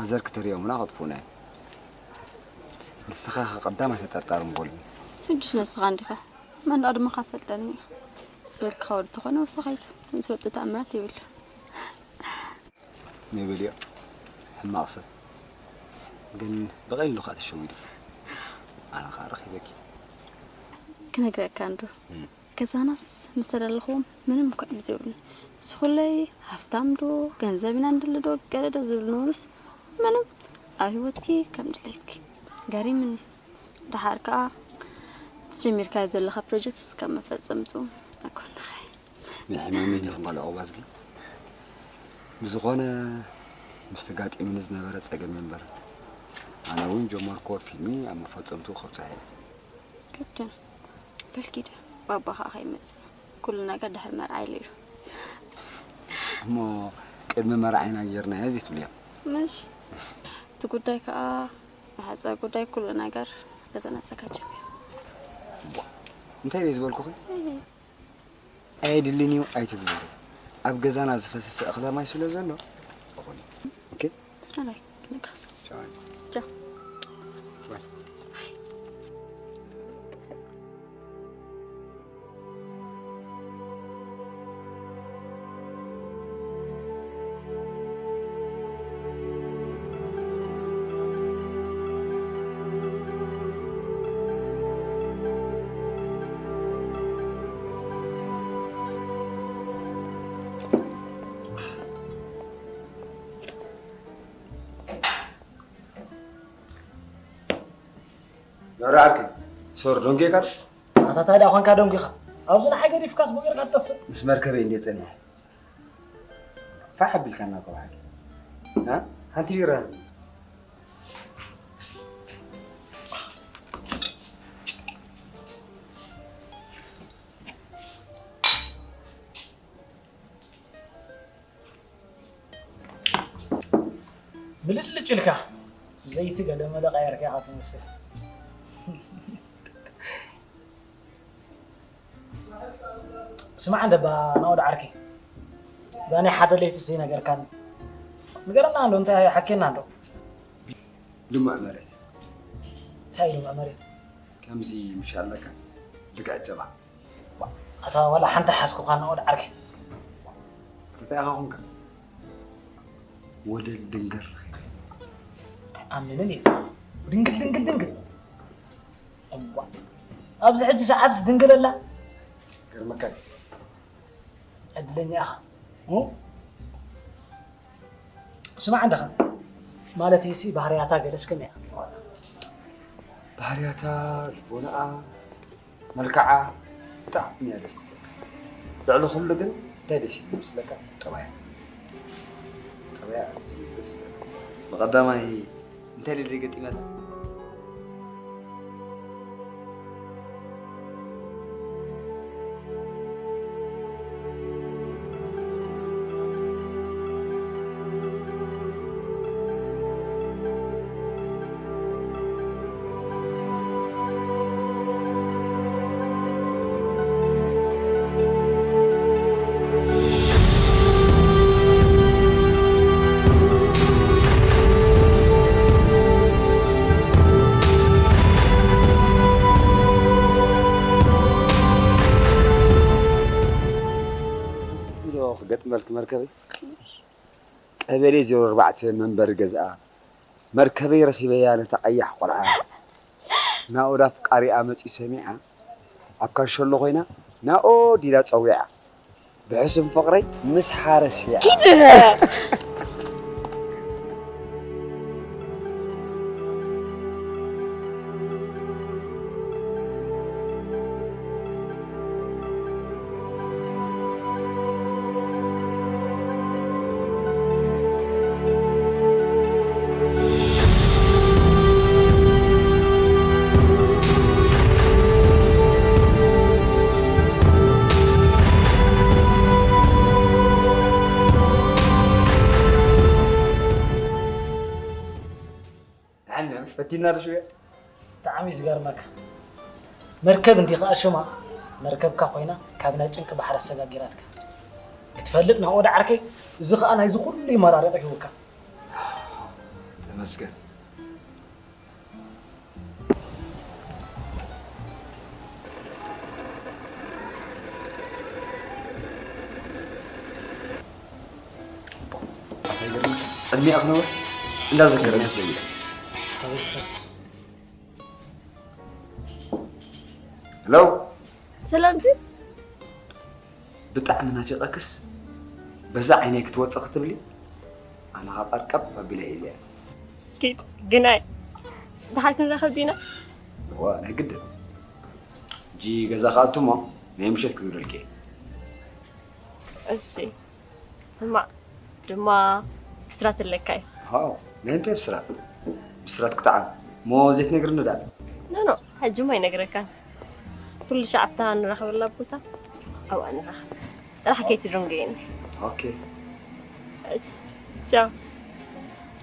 ማዘር ክተርእዮምና ከጥፍኡና እዮም። ንስኻ ኸ ቀዳማይ ተጠርጣሪ ምበሉኒ። ሕጅስ ንስኻ እንዲኻ። መንደቕ ድማ ካብ ፈልጠኒ እዩ። ዝበልክኻ ወዲ ተኾነ ወሳኺቱ። ምስ ወዲ ተኣምራት የብሉ። ሜበልዮ ሕማቕ ሰብ ግን ብቐሊሉ ከዓ ተሸዊዱ። ኣነ ከዓ ረኺበኪ። ክነግረካ እንዶ ገዛናስ ምስ ተደለኽዎም ምንም እኳ እዮም ዘይብሉን። ዝኹለይ ሃፍታም ዶ ገንዘብ ኢና ንደሊ ዶ ገለ ዶ ዝብሉ ነበሩስ ምንም ኣብ ህይወትኪ ከም ድሌትኪ ገሪምኒ። ደሓር ከዓ ትጀሚርካዮ ዘለኻ ፕሮጀክት እስካብ መፈጸምቱ ኣኮንኻይ። ናይ ሕማመይ ንኽመልኦ ዋዝጊ ብዝኾነ ምስቲ ጋጢምኒ ዝነበረ ጸገም ይንበር ኣነ እውን ጀመርክዎ ፊልሚ ኣብ መፈጸምትኡ ከብጽሐ እየ። ግድን በልኪደ ባባ ከዓ ከይመፅእ ኩሉ ነገር ድሕሪ መርዓ ኢሉ እዩ። እሞ ቅድሚ መርዓይና ጌርናዮ ዘይትብልዮ? ምሽ እቲ ጉዳይ ከዓ ናይ ሓፀር ጉዳይ ኩሉ ነገር ገዛ እናዘጋጀው እዩ። እንታይ ደይ ዝበልኩኺ? ኣየድልን እዩ ኣይትብሉ። ኣብ ገዛና ዝፈሰሰ እኽለ ማይ ስለ ዘሎ። ኦኬ። ኣላይ ክነግራ። ቻው። ኖረ ዓርከይ፣ ሶር ደንጉየካ ዶ? ኣታ ታይ ደኣ ኾንካ ደንጉኻ? ኣብዚ ንዓይ ገዲፍካስ ብኡ ጌርካ ትጠፍእ? ምስ መርከበይ እንድየ ጸኒሐ። ፋሕ ኣቢልካና እኮ ብሓቂ። እ? ሓንቲ ቢራ። ብልጭልጭ ኢልካ ዘይቲ ገለመለ ቀየርካ ኢኻ ትመስል። ስማዕ እንደባ ናወድ ዓርኪ እዛ ናይ ሓደ ለይቲ ዘይነገርካኒ ንገረና ኣሎ እንታይ ሓኬና ኣሎ። ልሙዕ መሬት እንታይ ልሙዕ መሬት ከምዚ ምሻለካ ልክዕ ጸባ ኣታ ዋላ ሓንቲ ሓስኩኻ ናወድ ዓርኪ እንታይ ኢኻ ኹንካ ወደል ድንግል ረኺበ ኣምንን እዩ ድንግል ድንግል ድንግል እዋ ኣብዚ ሕጂ ሰዓትስ ድንግል ኣላ ገርመካ እዩ ዕድለኛ ኢኻ እ? ስማዕ እንድኻ ማለት ሲ ባህርያታ ገለስ ከመይ እያ? ባህርያታ ልቦናኣ መልክዓ ብጣዕሚ እያ ደስ ትብል። ልዕሊ ኩሉ ግን እንታይ ደስ ይብል ይመስለካ? ጠባያ። ጠባያ ኣዝዩ ደስ ይብል። ብቐዳማይ እንታይ ኢለ ገጢመላ? ዶ ክገጥመልኪ መርከበይ? ቀበሌ ዜሮ ኣርባዕተ መንበሪ ገዝኣ መርከበይ ረኺበያ ነታ ቀያሕ ቆልዓ ናኦድ ኣፍቃሪኣ መጺኡ ሰሚዓ ኣብ ካንሸሎ ኮይና ናኦድ ኢላ ጸዊዓ ብሕሱም ፍቕረይ ምስ ሓረስያ ኪድ ፈቲና ዶ ሽወ? ብጣዕሚ እዩ ዝገርመካ። መርከብ እንዲኻ ሽማ መርከብካ ኮይና ካብ ናይ ጭንቂ ባሕሪ ኣሰጋጊራትካ ክትፈልጥ ናኦድ ዓርከይ፣ እዚ ኸኣ ናይዚ ኩሉ መራርቕ ሂቡካ። ተመስገን። ቅድሚኣ ክነውሕ እንዳዘከረኒ። ሄሎ። ሰላም ድዩ? ብጣዕሚ ናፊቐክስ፣ በዛ ዓይነይ ክትወፂ ክትብሊ፣ ኣነ ኸኣ ቀርቀብ ኣቢለ ሒዘያ። ኪድ፣ ግናይ፣ ደሓር ክንራኸብ ዲና? እዋ፣ ናይ ግድን። ሕጂ ገዛ ክኣቱ እሞ፣ ናይ ምሸት ክዝብረልኪ እየ። እሺ፣ ስማዕ፣ ድማ ብስራት ኣለካ እዩ። ሃው፣ ናይ እንታይ ብስራት? ብስራት ክጥዓም፣ እሞ ዘይትነግርኒ ደኣ? ኖ፣ ኖ፣ ሕጂ እሞ ኣይነግረካን። ኩሉ ሻዕ ኣብታ ንራኸበላ ቦታ ኣብኣ ንራኸብ። ጥራሕ ከይትደንጉየኒ። ኦኬ። እሺ። ቻው።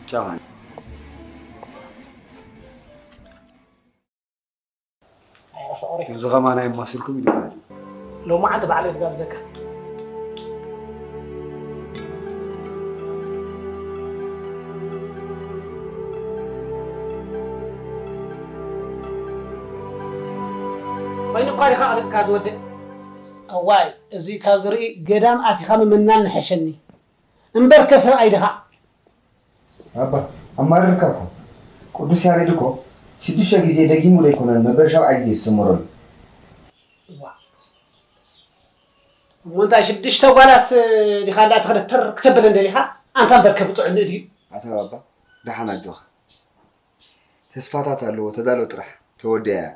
ቻው ሃኒ። ኣይ፣ ፍቕሪ። ከምዚ ከማን ኣይማስልኩም ይበሃል። ሎማዓንቲ ባዕለይ ትጋብዘካ። ኮይኑ እኳ ዲኻ ኣፍሊጥካ ዝወድእ? እዋይ፣ እዚ ካብ ዝርኢ ገዳም ኣቲኻ ምምናን ንሐሸኒ። እምበርከ ሰብኣይ ድኻ? ኣባ፣ ኣማርርካ እኮ። ቅዱስ ያሬድ እኮ ሽዱሽተ ግዜ ደጊሙ ዘይኮነን መበል ሻብዓይ ግዜ ዝሰመረሉ። እዋ። እሞ እንታይ ሽዱሽተ ጓላት ዲኻ እንዳተኸደተር ክተብለን ደሊኻ? ኣንታ እምበርከ ብጥዑም ንእድዩ። ኣታ ባባ፣ ደሓን ኣጆኻ። ተስፋታት ኣለዎ፣ ተዳሎ ጥራሕ። ተወዲኣ እያ።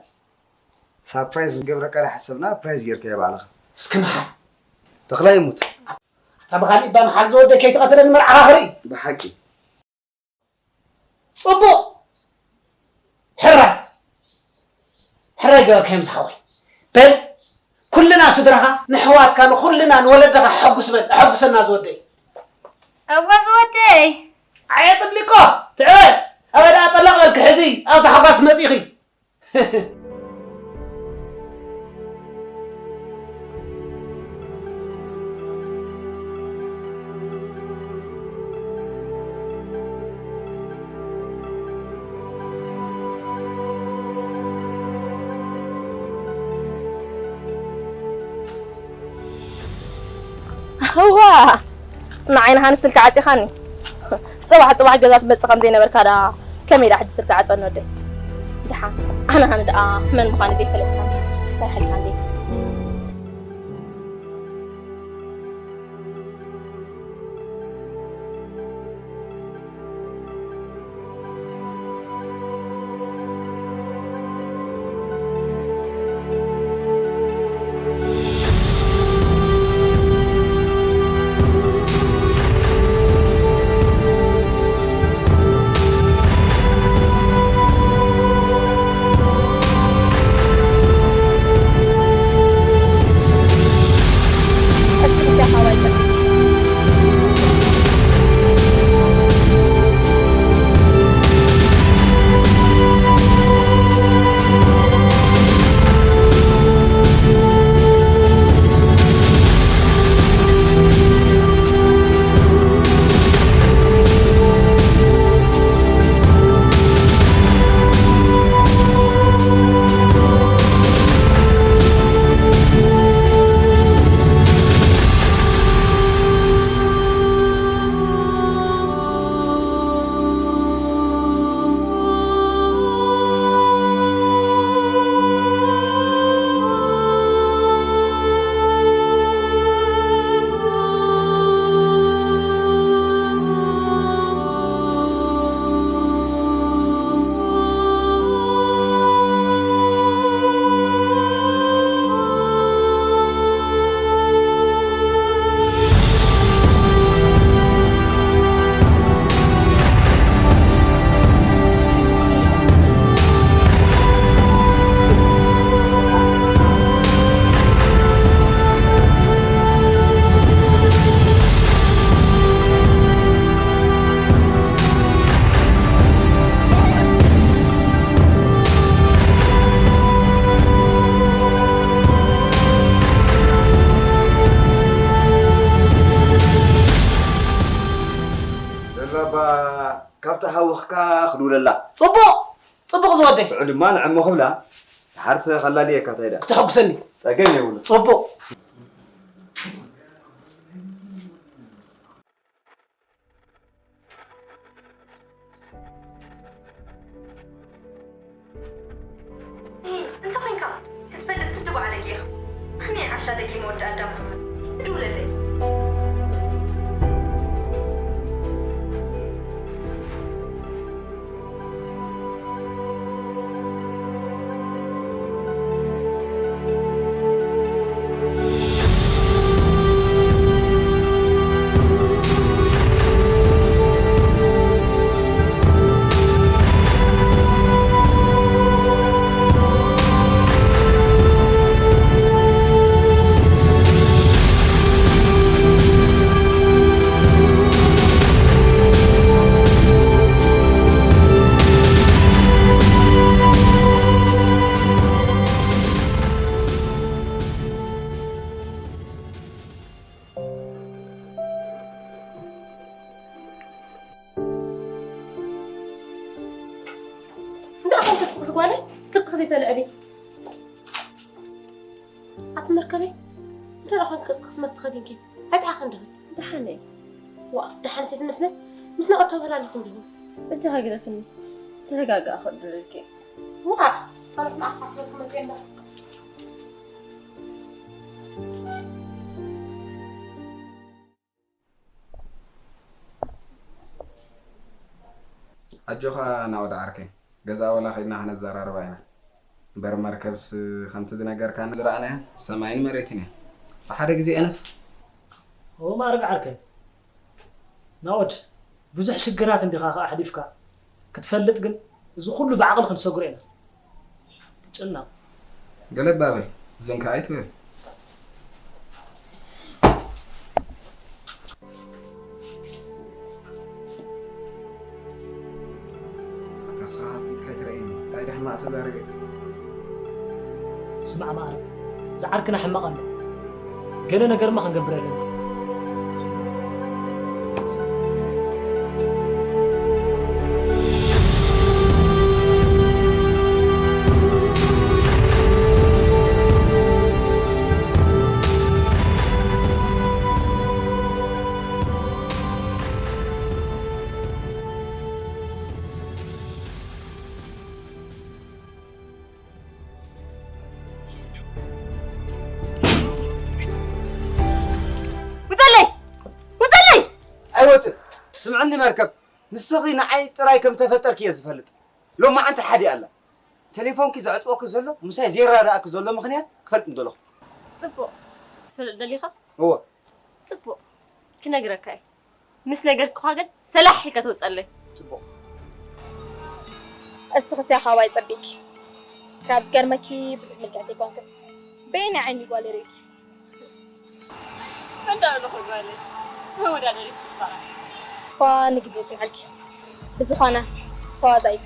ሳርፕራይዝ ንገብረካ ዳ ሓሰብና፣ ፕራይዝ ጌርካዮ ባዕልኻ። እስኪ መሓል። ተኽላይ ይሙት። ኣታ ብኻሊእ እባ መሓል ዝወደ ከይትቐትለኒ መርዓኻ ክርኢ። ብሓቂ። ጽቡቕ። ሕራይ። ሕራይ ገበርካዮም ዝሓወይ። በል፣ ኩልና ስድራኻ፣ ንሕዋትካ፣ ንኹልና፣ ንወለድኻ ኣሐጉስ በል። ኣሐጉሰና ዝወደይ። እወ ዝወደይ። ኣየ ጥሊቆ፣ ትዕበ። ኣበ ደኣ ጠለቕ በልኪ ሕዚ፣ ኣብ ታሕጓስ መጺኺ። እዋ! ንዓይ ንሃኒ ስልኪ ዓጺኻኒ። ጽባሕ ጽባሕ ገዛ ትመጽእ ከም ዘይነበርካ ደኣ ከመይ ደኣ ሕጂ ስልኪ ዓጽወኒ ወደይ? ደሓን ኣነ ሃኒ ደኣ መን ምዃኑ ዘይፈለጥካኒ ክሰርሐልካ እንዴ? ሃወኽካ ክድውለላ። ጽቡቕ! ጽቡቕ ዝወደይ! ሽዑ ድማ ንዕሞ ክብላ፣ ድሓር ተኸላልየካ እንታይ ደኣ? ክተሐጉሰኒ። ጸገም የብሉን። ጽቡቕ! እንተ ኾይንካ ክትፈልጥ ስዲ ባዕለጊ ኢኻ። ከመይ ዓሻ ደጊመ ወዲ ኣዳም ክብል? ትድውለለይ። እንታይ ኮንክስ ጓለይ? ስልክኺ ዘይተልዕሊ? ኣቲ መርከበይ፣ እንታይ ደኣ ኮንኪ ቅስቅስ መትኸዲንኪ? ኣይጠዓኽን ዲኺ? ደሓን እየ። ዋእ፣ ደሓን ሴት መስለ? ምስ ነቐ ተበላሊኹም ዲኹም? በጃኻ ግደፍኒ። ተረጋግኣ ክድርልኪ። ዋእ፣ ኣነስ ንዓኻ ስለ ክመጽእ እምበር። ኣጆኻ ናኦድ ዓርከይ፣ ገዛ ወላ ኸይድና ኸነዘራርባ ኢና። እምበር መርከብስ ከምቲ ዝነገርካኒ ዝረኣናያ ሰማይን መሬትን እያ። ብሓደ ግዜ እነፍ። እዎ ማዕርግ ዓርከይ። ናኦድ፣ ብዙሕ ሽግራት እንዲኻ ከኣ ኣሕሊፍካ። ክትፈልጥ ግን፣ እዚ ኩሉ ብዓቕሊ ክንሰግሮ ኢና። ትጨነቕ። ገለባ በል፣ ዝን ከኣ ኣይትበል። ኣታ ስኻ ኣፍሊጥካ ኣይትረኣየኒ። እንታይ ደኣ ሕማቕ ተዛረበ? ስማዕ ማዕርግ፣ ዝዓርክና ሕማቕ ኣሎ። ገለ ነገርማ ክንገብር ኣለና። ውጸለይ! ውጸለይ! ኣይወጽእ። ስምዕኒ መርከብ፣ ንስኺ ንዓይ ጥራይ ከም ተፈጠርኪ እየ ዝፈልጥ። ሎማዓንቲ ሓዲኣ ኣላ። ቴሌፎንኪ ዘዕጽወኪ ዘሎ፣ ምሳይ ዘይራዳእኪ ዘሎ ምኽንያት ክፈልጥ ምደለኹ። ጽቡቕ። ትፈልጥ ደሊኻ? እወ። ጽቡቕ። ክነግረካ እየ። ምስ ነገርኩኻ ግን ሰላሕ ኢልካ ትወጸለይ። ጽቡቕ። እስኺ ስያ ካባይ ጸቢቂ። ካብ ዝገርመኪ ብዙሕ ምልክዕቲ ኣይኮንክን። በየናይ ዓይኒ ጓል ርኢኪ? መን ዳኣ ኣለኹ ጓለይ? መወዳደሪት ጽባቐ። እኳ ንግዜ ይጽንሐልኪ። ብዝኾነ ተዋዛኢት።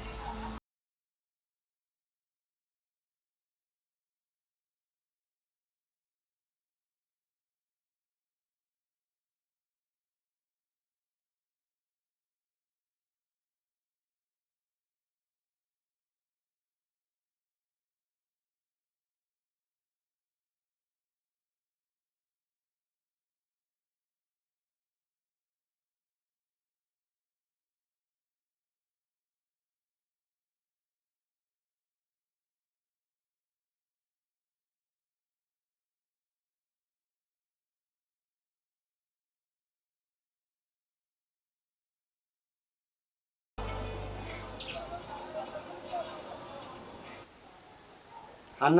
ሃና?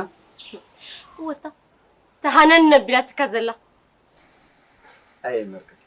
እወታ፣ ተሃነን ነቢላትካ ዘላ። ኣየ መርከብ።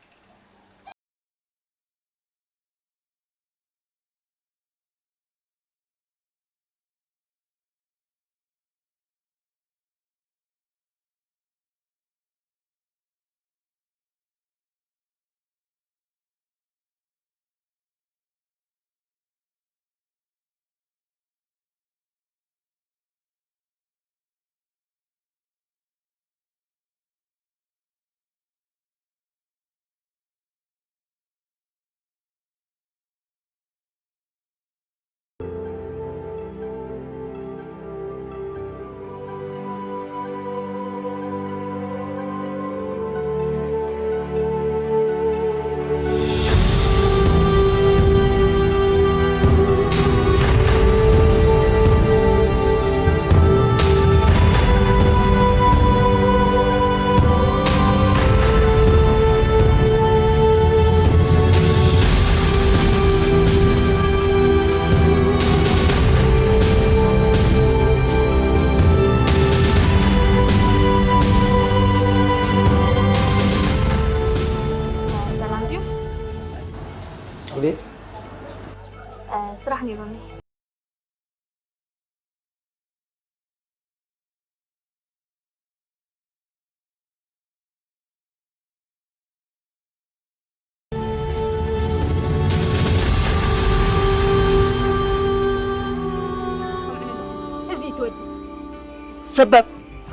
ሰበብ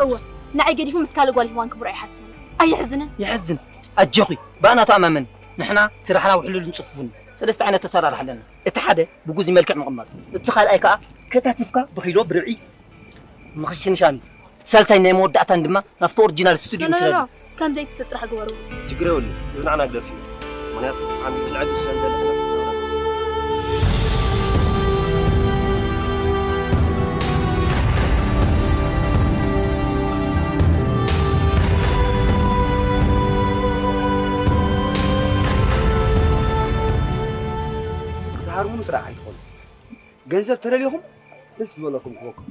እወ፣ ንዓይ ገዲፉ ምስ ካልእ ጓል ሂዋን ክምርዖ ይሓስብ ኣሎ። ኣየሕዝንን? የሕዝን። ኣጆኺ፣ ብኣና ተኣማመኒ። ንሕና ስራሕና ውሕሉልን ጽፉፍን እዩ። ሰለስተ ዓይነት ኣሰራርሓ ኣለና። እቲ ሓደ ብጉዚ መልክዕ ምቕማጥ፣ እቲ ካልኣይ ከኣ ከታቲፍካ ብኪሎ ብርብዒ ምኽሽንሻን እዩ። እቲ ሳልሳይ ናይ መወዳእታን ድማ ናብቲ ኦሪጂናል ስቱድዮ ኖ፣ ኖ፣ ኖ፣ ምስረዱ። ኖ። ከም ዘይትስእ ጥራሕ ግበሩ። ችግር የብሉ፣ ንዓና ግደፍ እዩ። ምክንያቱ ዓሚቱ ንዕድል ስለ ንደሊ። ክትሃርሙኒ ጥራሕ ኣይትኾኑ። ገንዘብ ተደልኹም ደስ ዝበለኩም ክበኩም።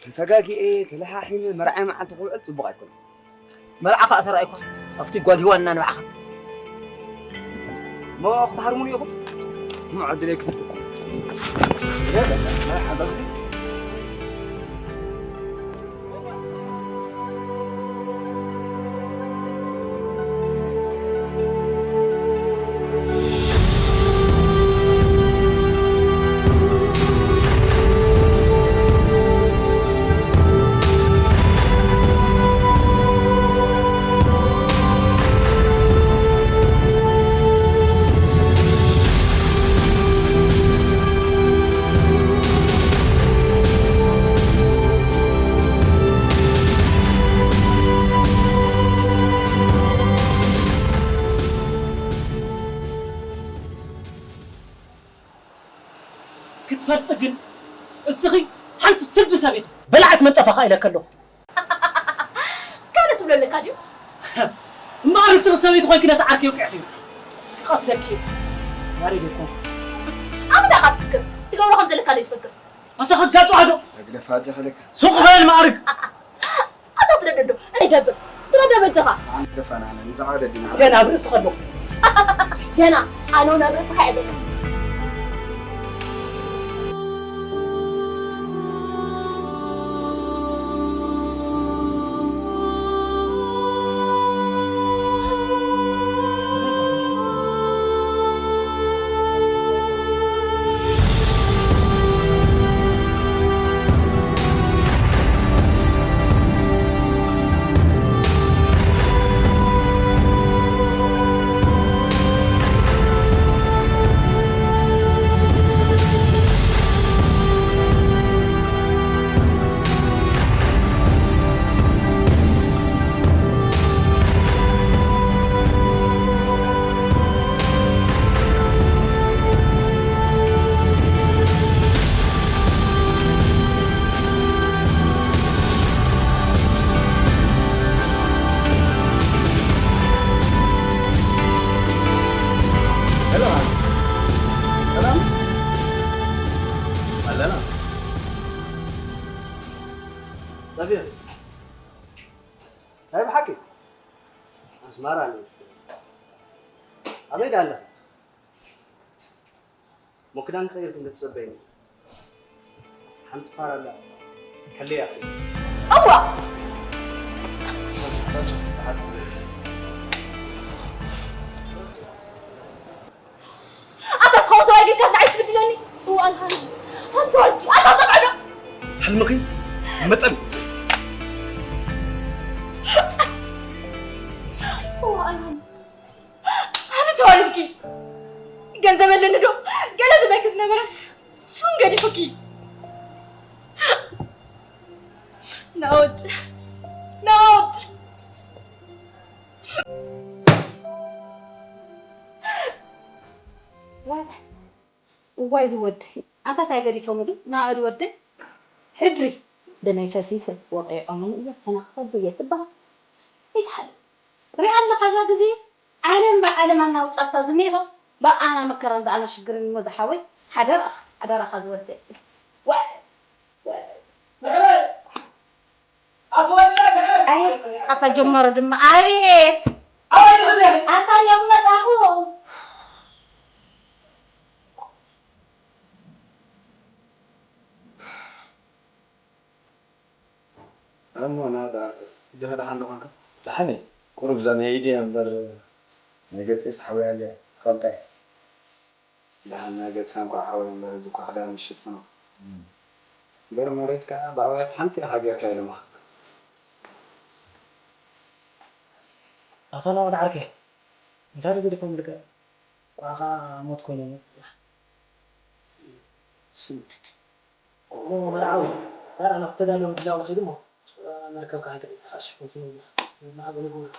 ተፈጋጊኤ ተለሓሒመ መርዓይ መዓልቲ ክውዕል ጽቡቕ ኣይኮነን። መርዓ ከኣ ተራእይኳ ኣብቲ ጓል ሂዋንና ንባዕኻ እሞ ክትሃርሙኒ ኢኹም? እሞ ዕድለይ ክፍትን። ናይ ሓዛዝኩ ክትፈልጢ ግን እስኺ ሓንቲ ስዲ ሰብ ኢኺ። በላዕት መንጠፋ ኢለኪ ኣለኹ። ካልእ ትብሎ ኣለካ ድዩ? እምበኣር ንስኺ ሰበይቲ ኮይንኪ ነቲ ዓርኪ የውቂዕኽዮ። ክቐትለኪ እየ። ያሬድ ኣይኮንኩን። ኣብ እንታይ ኢኻ ትፍክር? ትገብሮ ከም ዘለካ ዶ ትፍክር? ኣታ ከጋጭዋ ዶ? ሰግለፋ ጀኸለካ። ሱቕ በል መኣርግ። ኣታ ስደዶ ዶ እንታይ ገብር? ስደዶ በጃኻ። ደፋናና ንዛዕባ ደድና። ገና ኣብ ርእስኺ ኣለኹ። ገና ኣነ እውን ኣብ ርእስኻ እየ ዘለኹ። ሰላም ኣለና። ጸብየ ናይ ብሓቂ ኣስማራ ኣለኹ። ኣበይ ደኣ ኣለኻ? እሞ ክዳን ክቕይር ክንዲ ትጸበይኒ። ሓንቲ ፋራ ኣላ። ከለያ። እዋ! ኣታ ዝኸውን ሰብኣይ ጌርካ ዝዓይ ትብድለኒ? እዋ ኣልሃኒ። ኣንተ ወልቂ፣ ኣታ ጸብዐ ዶ? ሕልምኺ መጠን። እዋ ኣልሃኒ። ኣነ ተዋልድኪ። ገንዘብ ኣለኒ ዶ? ገለ ዝበኪ ዝነበረስ። እሱን ገዲፉኪ። ናኦድ። ናኦድ። ዋይ እዋይ ዝወደይ ኣንታ ታይ ገዲፎምሉ ናእድ ወደይ ሕድሪ ደመይ ፈሲሰ ወቒዖምኒ እየ ተናኸኸ ብየ ትበሃል ይትሓል ሪኣ ኣለኻ እዛ ግዜ ዓለም ብዓለም ኣናውጻታ ዝኔሮ ብኣና መከራን ብኣና ሽግርን እሞ ዝሓወይ ሓደራኻ ሓደራኻ ዝወደይ ዋይ ኣታ ጀመሩ ድማ ኣቤት ኣታ እዮም መጻኹ ኣሞ ናዳ ደህና ኣለኹ። ደሓን እየ። ቁሩብ እዛ ናይ ኢደይ እምበር ናይ ገጸይስ ሓወይ ኣልያ ትፈልጣ እያ። ደሓን ናይ ገጽካ እንኳዕ ሓወይ እምበር እዚ እኳ ክዳን ይሽፍኖ። ገለ መሬት ከኣ ብኣባያት ሓንቲ ኢኻ ጌርካ ኢሎምኻ። ኣታ ናኦድ ዓርከይ፣ እንታይ ዶ ገዲፎም ልቀ? ዋኻ ሞት ኮይኖም። ስም። ኦ፣ መርዓዊ። ዳራ ናብ ተዳለወ ምድላው ከይዱ እሞ፣ መርከብካ ከይተረፈ ኣሽሕኩ ትብል። ንዓኻ ገለ ግበሩ።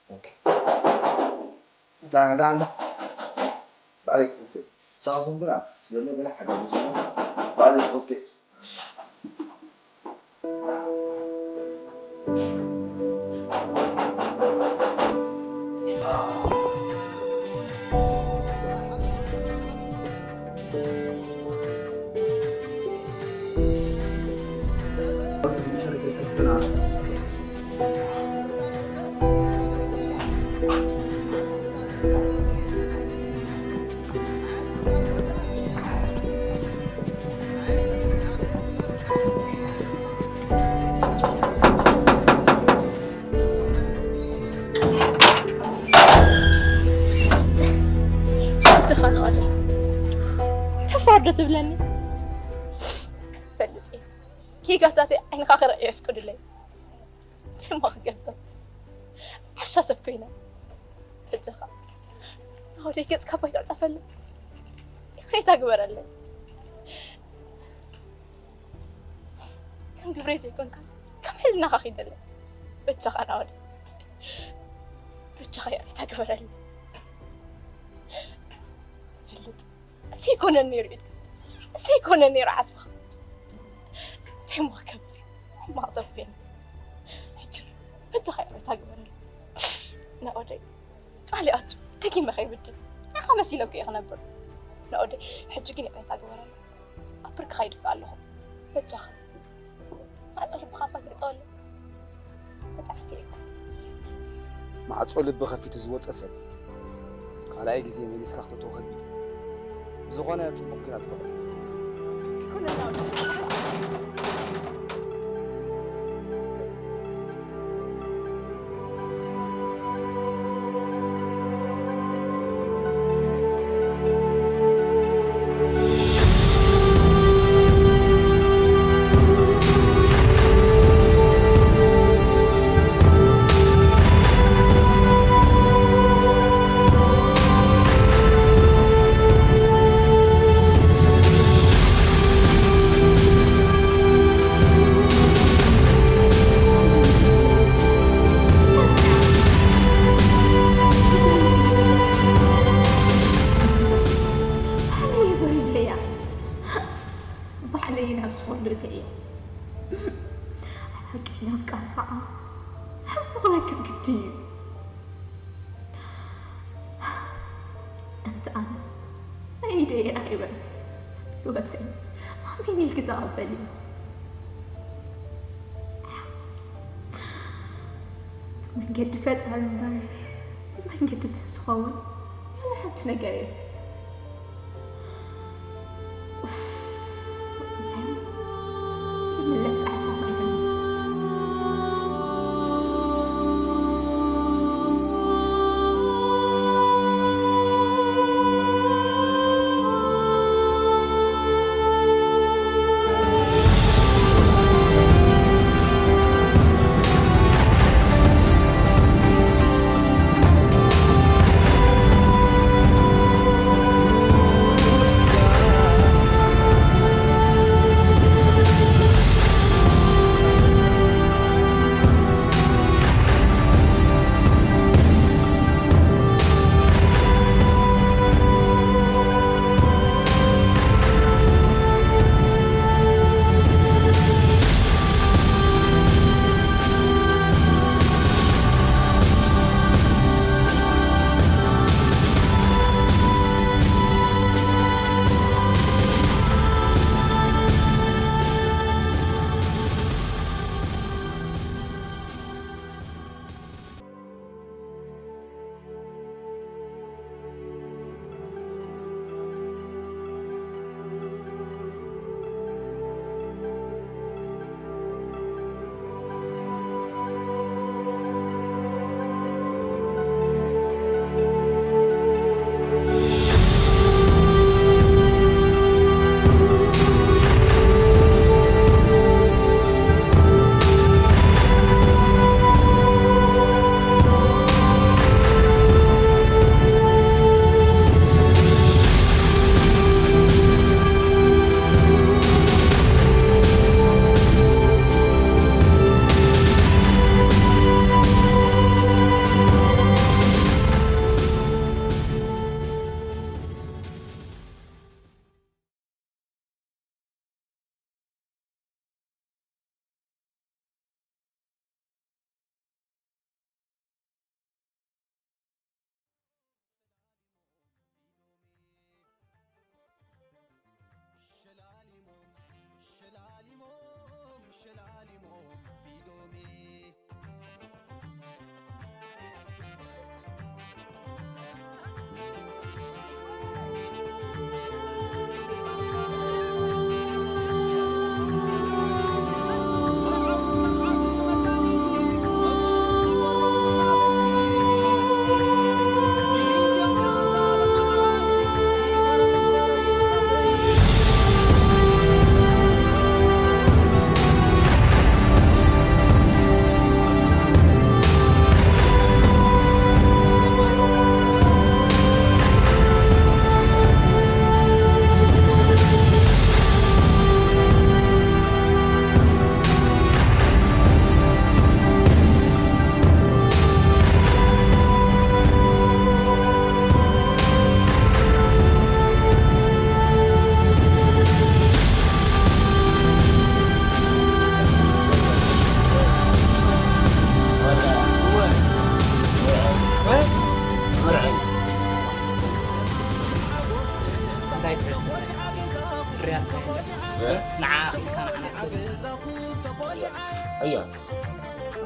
ኦኬ። ዳና፣ ዳና። ባዕለይ ክኸፍት። ሳውዝን ግና፣ ትደለ ገለ ሓገዝ ምስ ባዕለይ ክኸፍት። ሓንቲ ኻልኦት ደፋር ዶ ትብለኒ? ፈልጥ እየ። ጌጋታተይ ዓይንኻ ክረእዮ የፍቅዱለይ። እንታይ እሞ ክገብር? ዓሻ ሰብ ኮይነ። በጃኻ ናኦደይ ገጽካ ባይትዕጸፈለይ። ይቕሬታ ግበረለይ። ከም ግብረይ ዘይኮንካ ከም ሕልናኻ ኺደለይ። በጃኻ ናኦደይ። በጃኻ ይቕሬታ ግበረለይ። ፈልጥ። ዘይኮነን ነይሩ ኢድካ፣ ዘይኮነን ነይሩ ዓጽምኻ። እንታይ እሞ ክገብር? ሕማቕ ሰብ ኮይነ። ሕጂ በጃኻ ይቕሬታ ግበረለይ። ናኦደይ፣ ቃል ይኣቱ፣ ደጊመ ከይብድል። ንዓኻ መሲለ እኮ እየ ክነብር። ናኦደይ፣ ሕጂ ግን ይቕሬታ ግበረለይ። ኣብ ብርክኻ ይድፋእ ኣለኹ። በጃኻ። ማዕጾ ልብኻ እባ ግለጸለይ። መጣዕሲ ኢኻ። ማዕጾ ልቢ ከፊቱ ዝወጸ ሰብ ካልኣይ ግዜ መሊስካ ክተእትዎ ከቢድ እዩ። ብዝኾነ ጽቡቕ ኲናት ፍቕሪ። ኣይኮነን። ባዕለይ ፈሪደያ። ባዕለይ ናብ ዝኾንዶ እተያ። ሓቀኛ ኣፍቃሪ ከዓ ሕዝቢ ክረክብ ግድን እዩ። እንተ ኣነስ ናይ ኢደይ ረኺበ ህይወተይ ኣሜን ኢልኪ ተቐበሊ። ብመንገዲ ፈጣሪ እምበር ብመንገዲ ሰብ ዝኸውን ዋላ ሓንቲ ነገር የለን። ኡፍ፣ እንታይ ዘይምለስ ጣዕሳ ኾይኑ።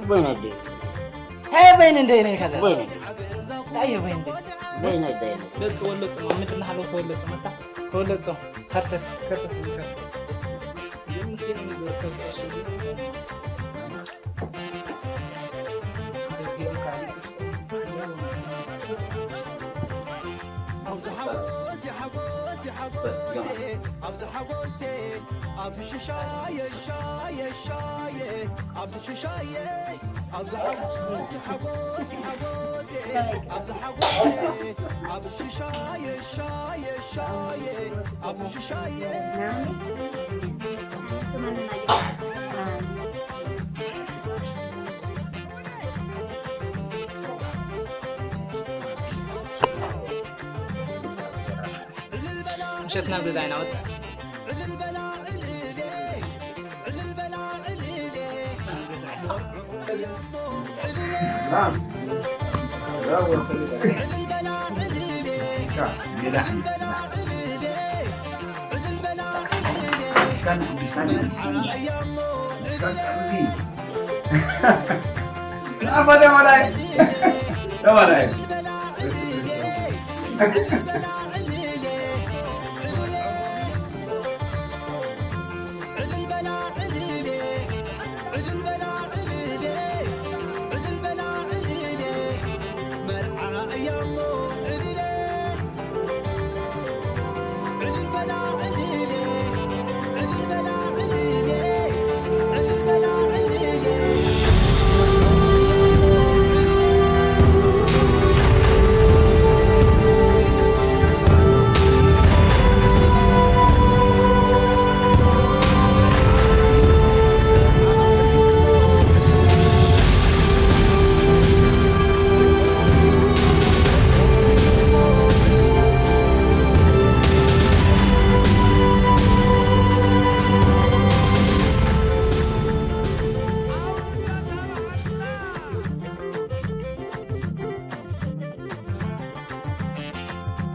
በይነ ኣደይ። ሄ በይነ እንደይ ነይ ከዛ። በይነ ኣደይ። ኣየ በይነ እንደይ። በይነ ኣደይ። ደቂ ወለጾም፣ ኣብ ምድርና ሃለዉ ተወለጾም፣ ኣታ ተወለጾም። ከርተት፣ ከርተት፣ ከርተት። ኣብዚ ሓጎስ ሓጎስ ሓጎስ ኣብዚ ሓጎስ ኣብዚ ሽሻየ ሻየ ሻየ ኣብዚ ሽሻየ ኣብዚ ሓጎስ ሓጎስ ሓጎስ ኣብዚ ሓጎስ ኣብዚ ሽሻየ ሻየ ሻየ ኣብዚ ሽሻየ ምሸት ናብ ገዛ ኢና ወጣ። ኣባ ተባላይ። ተባላይ። ደስ፣ ደስ።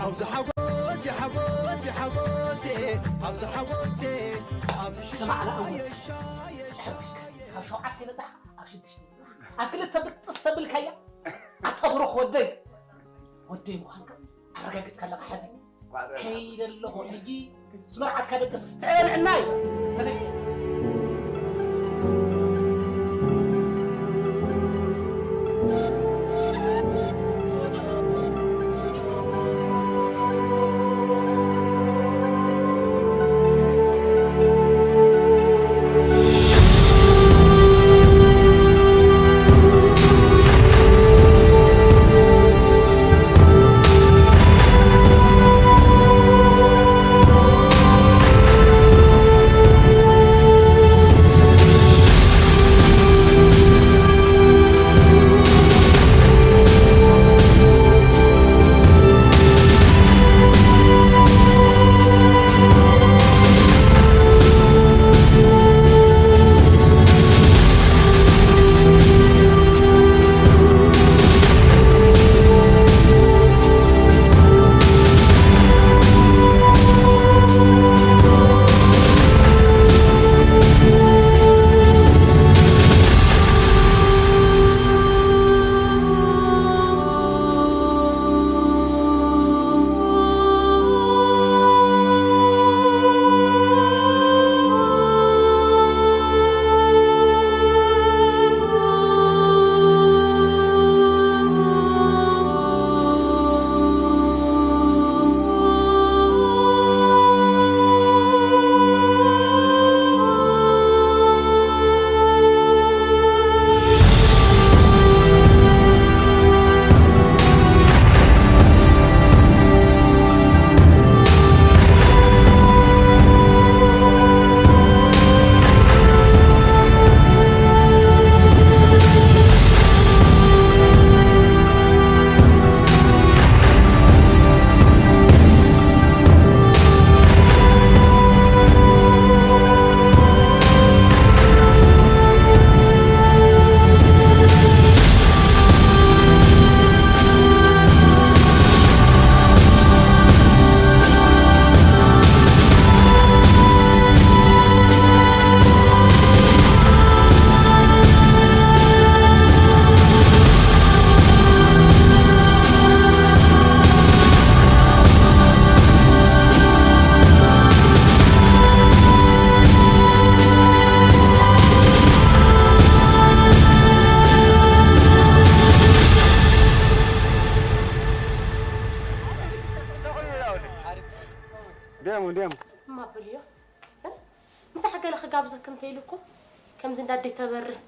ኣብዚ ሓጎስ ሓጎስ ሓጎስ ኣብዚ ሓጎስ ኣብዚ ስማዕ፣ ኣነ ሽሻየ ሻየ ካብ ሸውዓተ ይበጻሕ፣ ኣብ ሽዱሽተ ይበጻሕ። ኣብ ክልተ ብጥስ ዘብልካያ ኣታ ብሩኽ ወደይ፣ ወደይ ምዃንካ ኣረጋግጽካ ኣለኻ። ሕዚ ከይደ ኣለኹ ሕጂ ምስ መርዓትካ ደቅስ ትዕበልዕናይ። እማ በልዮ። እ? ምሳሕ ገለ ክጋብዘክ እንተ ኢሉ እኮ ከምዚ እንዳደይ ተበርህ።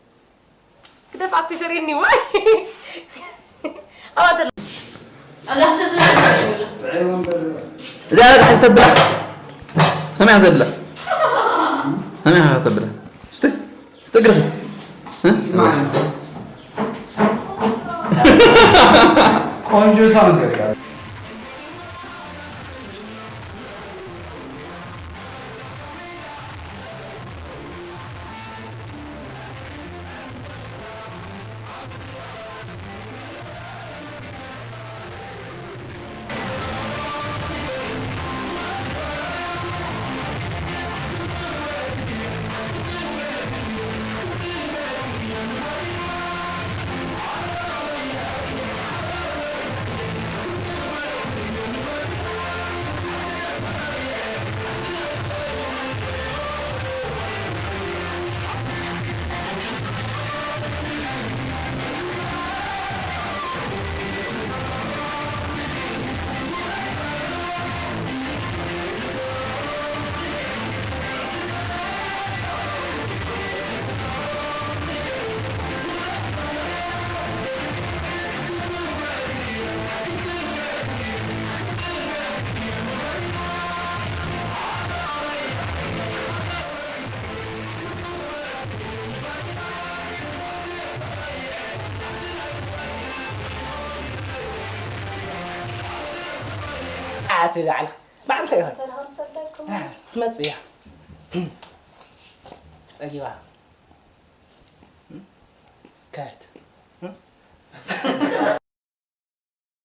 ግደፍ ኣክቲ ተርእየኒ ዋይ። ኣባተ ኣላ ሰዝና። እዚኣ ረጋሕ ዝተብላ። ከመይ እያ ዘብላ? ከመይ እያ ተብላ? እስቲ፣ እስቲ ግርፍ። እ? ስማዕ። ቆንጆ ሳውንድ በቃ። ኣቲ ላዕል ባዕልኻ ኢኻ። ሰላም ሰደኩም። እ፣ ክትመጽእ እያ። ጸጊባ። ከት።